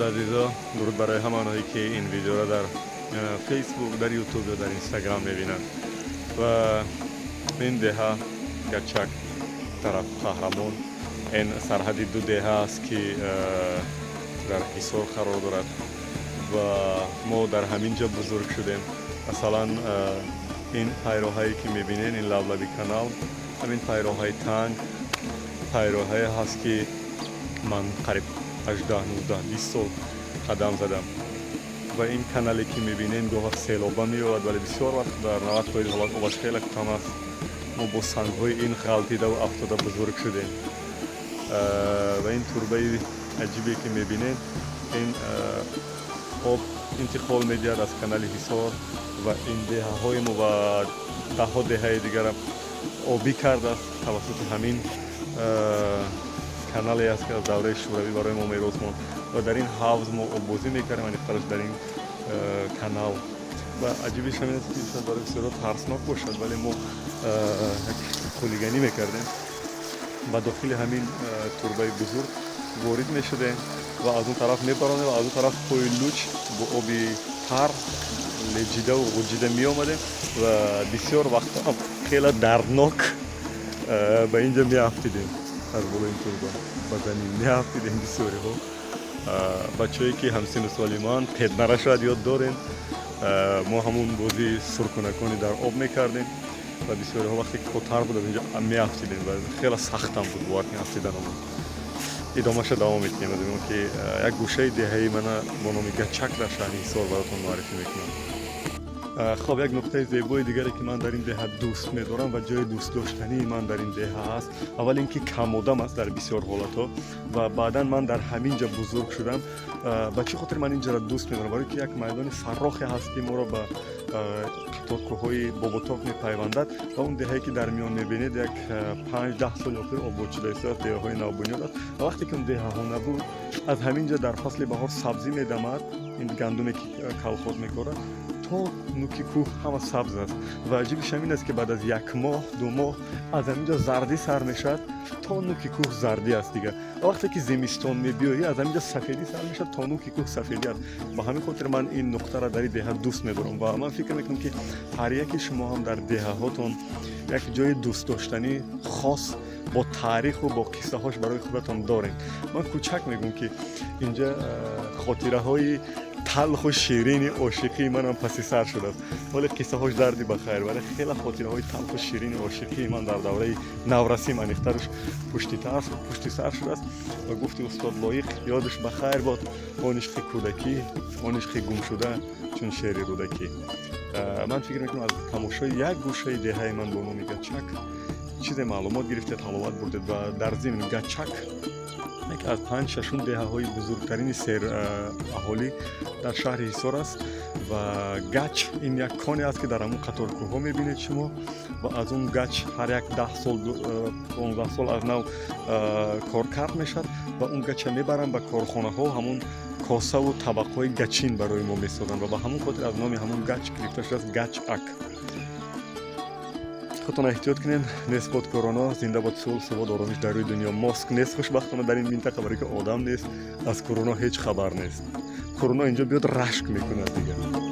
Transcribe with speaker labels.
Speaker 1: Дуруд, азизо, дуруд барои ҳама онҳое, ки ин видеоро дар Фейсбук, дар Ютуб ё дар Инстаграм мебинанд. Ва ин деҳа Гачак, тараф Қаҳрамон, ин сарҳади ду деҳа аст, ки дар Ҳисор қарор дорад ва мо дар ҳамин ҷо бузург шудем. Масалан, ин пайроҳае, ки мебинед, ин лаблаби канал, ҳамин пайроҳаи танг, пайроҳае ҳаст, ки ман қариб 18, 19, 20 сол қадам задам. Ва ин канале, ки мебинем, гоҳ селоба меояд, вале бисёр вақт, дар 90% ҳолат, обаш хеле кам аст. Мо бо сангҳои ин ғалтидаву афтода бузург шудем. Ва ин турбаи аҷибе, ки мебинед, ин об интиқол медиҳад аз канали Ҳисор ва ин деҳаҳои мо ва даҳҳо деҳаи дигарам обӣ кардааст. Тавассути ҳамин канале аст, ки аз давраи Шӯравӣ барои мо мерос монд. Ва дар ин ҳавз мо оббозӣ мекардем, аниқтараш дар ин канал. Ва аҷибиш ҳамин аст, ки шояд барои бисёрҳо тарснок бошад, вале мо як хулиганӣ мекардем: ба дохили ҳамин турбаи бузург ворид мешудем ва аз он тараф мебаронем ва аз он тараф пои луч бо оби тар леҷидаву ғуҷида меомадем ва бисёр вақтҳо хеле дарднок ба инҷа меафтидем, аз болои ин турба ба замин меафтидем. Бисёриҳо, бачаҳое, ки ҳамсину соли ман, педнара шояд ёд дорем, мо ҳамун бозии суркунакони дар об мекардем ва бисёриҳо вақте ки потар буд, аз инҷо меафтидем ва хеле сахтам буд, бовар кунед, афтиданамон. Идомаша давом медиҳем, аз ки як гӯшаи деҳаи мана бо номи Гачак дар шаҳри Ҳисор баротон муаррифӣ мекунам. Хоб, як нуқтаи зебои дигаре, ки ман дар ин деҳа дӯст медорам ва ҷои дӯстдоштании ман дар ин деҳа ҳаст, аввал ин ки камодам аст дар бисёр ҳолатҳо ва баъдан ман дар ҳамин ҷо бузург шудам. Ба чӣ хотир ман ин ҷоро дӯст медорам? Барои ки як майдони фаррохе ҳаст, ки моро ба қаторкӯҳҳои Боботоқ мепайвандад. Ва он деҳае, ки дар миён мебинед, як 5-10 соли охир обод шуда истодааст, деҳаҳои навбунёд аст. Ва вақте ки он деҳаҳо набуд, аз ҳамин ҷо дар фасли баҳор сабзӣ медамад, ин гандуме, ки колхоз мекорад, то нуки кӯҳ ҳама сабз аст. Ва аҷибиш ҳамин аст, ки баъд аз як моҳ, 2 моҳ аз ҳамин ҷо зардӣ сар мешавад, то нуки кӯҳ зардӣ аст дигар. Ва вақте ки зимистон мебиёӣ, аз ҳамин ҷо сафедӣ сар мешавад, то нуки кӯҳ сафедӣ аст. Ба ҳамин хотир ман ин нуқтаро дар ин деҳа дӯст медорам ва ман фикр мекунам, ки ҳар яке шумо ҳам дар деҳаҳотон як ҷои дӯстдоштанӣ хос бо таъриху бо қиссаҳош барои худатон дорем. Ман кӯчак мегӯм, ки инҷа хотираҳои талху ширини ошиқии манам паси сар шудааст. Вале қиссаҳош дарди ба хайр, вале хеле хотираҳои талху ширини ошиқии ман дар давраи наврасим, аниқтарш, пушти сар шудааст. Ва гуфти устод Лоиқ, ёдаш ба хайр бод: «Он ишқи кӯдакӣ, он ишқи гумшуда чун шеъри Рӯдакӣ». Ман фикр мекунам, аз тамошои як гӯшаи деҳаи ман бо номи Гачак чизе маълумот гирифтед, ҳаловат бурдед. Ва дар зимн, Гачак яке аз панҷ шашум деҳаҳои бузургтарини сераҳолӣ дар шаҳри Ҳисор аст. Ва гач ин як коне аст, ки дар ҳамун қаторкӯҳҳо мебинед шумо ва аз он гач ҳар як 10 сол, 15 сол аз нав коркард мешавад ва он гача мебаранд ба корхонаҳо, ҳамун косаву табақҳои гачин барои мо месозанд ва ба ҳамон хотир аз номи ҳамун гач гирифта шудааст Гач-ак. Худтон эҳтиёт кунед, нест бод корона, зинда бод сулҳ, субот, оромиш дар рӯи дунё. Маск нест, хушбахтона, дар ин минтақа, барои ки одам нест, аз корона ҳеҷ хабар нест. Корона инҷо биёд, рашк мекунад дигар.